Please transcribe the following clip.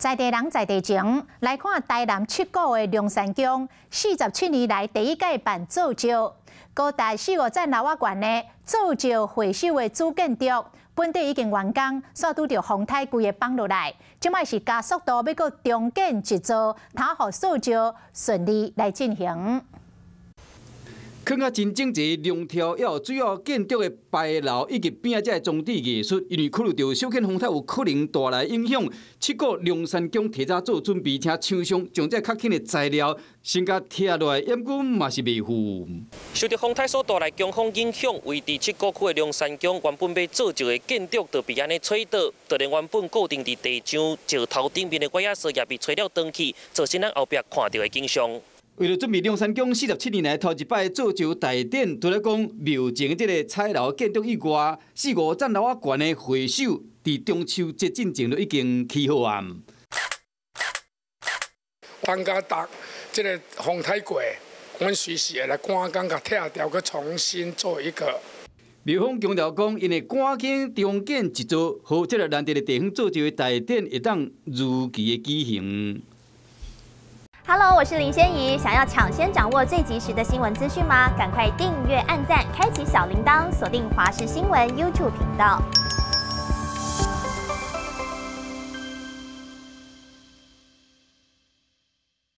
在地人在地情，來看台南七股的龍山宮，47年來第一屆辦做醮，高達四五層樓仔懸的做醮會首的主建築，本底已經完工，煞拄著風颱規个放落來，這擺是加速度欲閣重建一座，通予做醮順利來進行。囥啊真整齊，龍柱猶有主要建築的牌樓以及邊仔這个裝置藝術，因為考慮著小犬風颱有可能帶來影響，七股龍山宮提早做準備，請廠商將這較輕的材料先共拆落來，毋過嘛是袂赴。受著風颱所帶來強風影響，位佇七股區的龍山宮原本欲做醮的建築，就被按呢吹倒，就連原本固定佇地上石頭頂面的拐仔索也被吹了斷去，造成咱後壁看著的景象。為了準備龍山宮47年來頭一擺做醮大典，除了講廟前的這个彩樓建築以外，四五層樓仔懸的會首，佇中秋節進前就已經起好啊。等甲逐這个風颱過，阮隨時會來趕工共拆掉，閣重新做一個。廟方強調講，𪜶會趕緊重建一座，予這个難得的地方做醮的大典會當如期的舉行。 Hello，我是林仙怡。想要搶先掌握最及時的新聞資訊嗎？趕快訂閱、按讚、開啟小鈴鐺，鎖定華視新聞 YouTube 頻道。